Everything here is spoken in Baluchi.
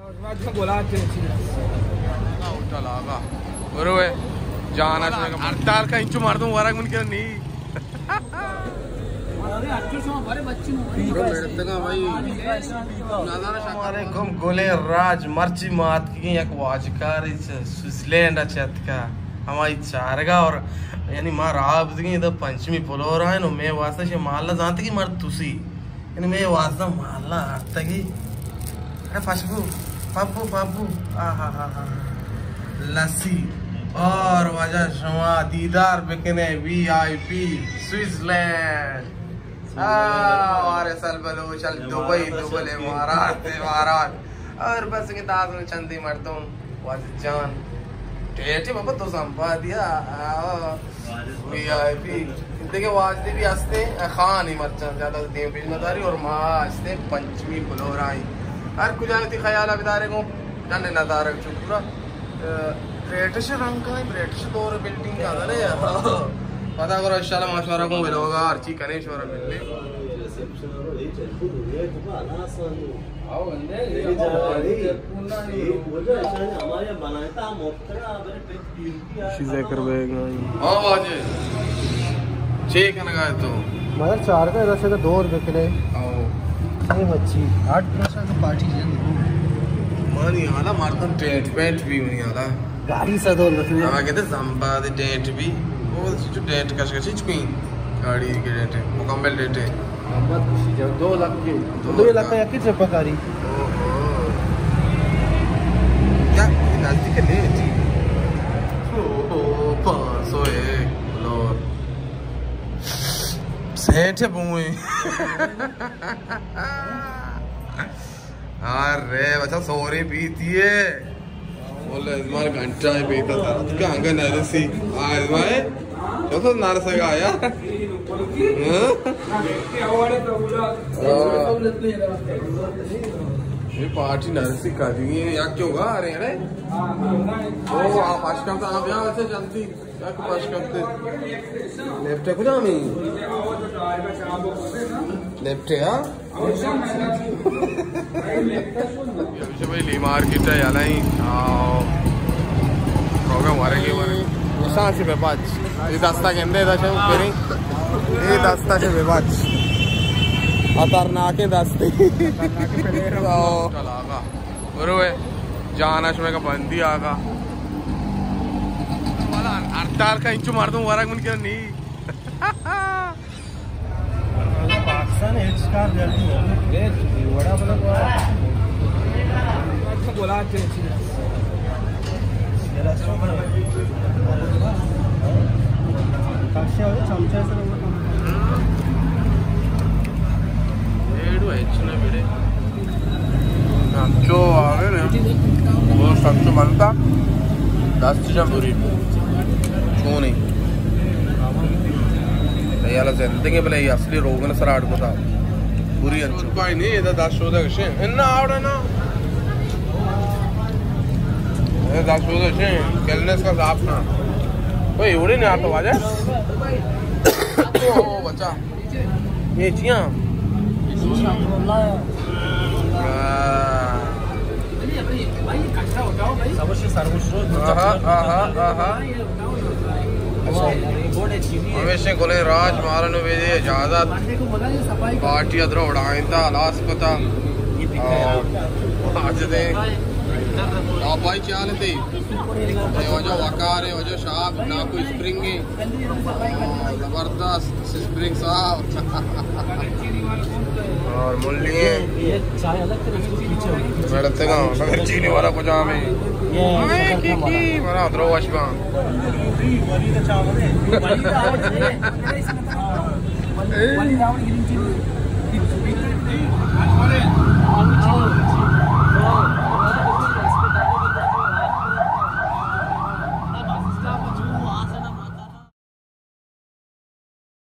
ہوٹل آقا، برو اے۔ جانا شمے کا ہڑتال کا انچو مردم ورگ من کر نی۔ السلام علیکم، گلیں راج، مرچی ما اتکگیں یک واجکارے چہ سوئٹزرلینڈ ءَ چہ اتکا۔ ہمائی چارگا اور یعنی ما راہ بدگیں ادا پنچمی پلور آئیں و مئے واسطہ شے محلہ زانتے کہ مرد تسی۔ یعنی مئے واسطہ محلہ آرتگی۔ ارے پشبو، پبو، پبو۔ آہا ہا ہا۔ لسی۔ اور واجہ شما دیدار بکنے وی آئی پی سوئٹزرلینڈ۔ آ، وارث البلوچ، ال دبئی، دبل امارات، امارات۔ اور بس کہ داز میں چندی مردم، واجہ جان۔ ٹیٹے بابا تو سمپا دیا۔ آ، وی آئی پی۔ دیگہ واجدی بھی ہستے، خان ہی مرچاں زیادہ دیم پیش نداری اور ما ہستے پنچمی پلورائی۔ ہر کجا تی خیال بدارے گوں، ڈن ندارے چکرا۔ برٹش رنگ کا، برٹش دور بلڈنگ کا، ارے یار۔ پتا کرو، انشاءاللہ مشورہ کو ملوگا، ہر چی کنے شورا ملے۔ چیزے کر بے گا۔ ہاں واجہ۔ چے کنگا ہے تو؟ مگر چار کا ایسا دور بکنے۔ او۔ اے مچھی۔ آٹھ پرسنٹ پارٹی جن۔ مانی حالا مردم ٹینٹ پینٹ بھی منی حالا۔ گاڑی سا دور بکنے۔ ہما کہتے زمبا دے ٹینٹ بھی۔ وہ جو ٹینٹ کش کش چکیں۔ گاڑی کے ٹینٹ، مکمل ٹینٹ۔ محمد خوشی جان، دو لکھ کے، دو دو لکھ۔ لکھ کا یک ٹرپ کاری۔ اوہو۔ کیا نزدیک نہیں ہے جی؟ اوہو، پانچ سو ہے، لور۔ سیٹ ہے بوئیں۔ ارے بچا، سوری پیتی ہے۔ بولے، ازمان گھنٹہ ہے بیتا تھا۔ تو کیا انگا نرسی؟ آ، ازمان ہے؟ چلو تو نرسے گا یا؟ ہاں؟ ہاں۔ یہ پارٹی نرسی کا دی ہے، یا کیوں گا؟ ارے، ارے۔ او، آپ آج کل تو آپ یہاں ویسے جلدی۔ یک پاش کپتے۔ لیفٹ کجامی؟ لیفٹ ہے، ہاں؟ ہمیشہ بھائی لی مارکیٹ ہے، یلا ہی۔ آؤ۔ پروگرام ورگے ورگے۔ نشان سے بے بچ۔ یہ دستا گندے دا شو کریں۔ یہ دستا سے بے بچ۔ خطرناکیں دستے۔ آؤ۔ برو اے، جانا شمے کا بندی آقا۔ والا ہڑتال کا انچو مردم ورگ من کر نی۔ پاکستان ہچ کار جلدی ہو۔ ہچ وڑا بلا۔ بلا چیچی۔ ایڈو ہچ نہ بڑے۔ ہمچو آگے نے، وہ سمچو بنتا، دست چا بری۔ چونی؟ یالا زندگی بلے یہ اصلی روگن سر آڑ کو تھا۔ بری انچو۔ پائی نہیں، ادا دست شودہ کشے۔ انا آوڑے نا۔ ادا دست شودہ کشے، کلنس کا صاف نا۔ کوئی اوڑے نہیں آتا واجہ۔ او بچا۔ یہ چیاں؟ آہا، آہا، آہا۔ ہمیشہ گلیں راج مارا نو بیدے اجازت۔ پارٹی ادرو اڑائیں تا، ہلاس کتا۔ آج دے۔ آپ بھائی چیال تے۔ اے وجہ وقار ہے، وجہ شاب، ناکو اسپرنگ ہے۔ زبردست۔ اسپرنگ صاحب۔ اور ملی ہیں۔ لڑتے گا، مگر چینی والا کجا میں؟ ہمیں کی کی، بڑا دروش بان۔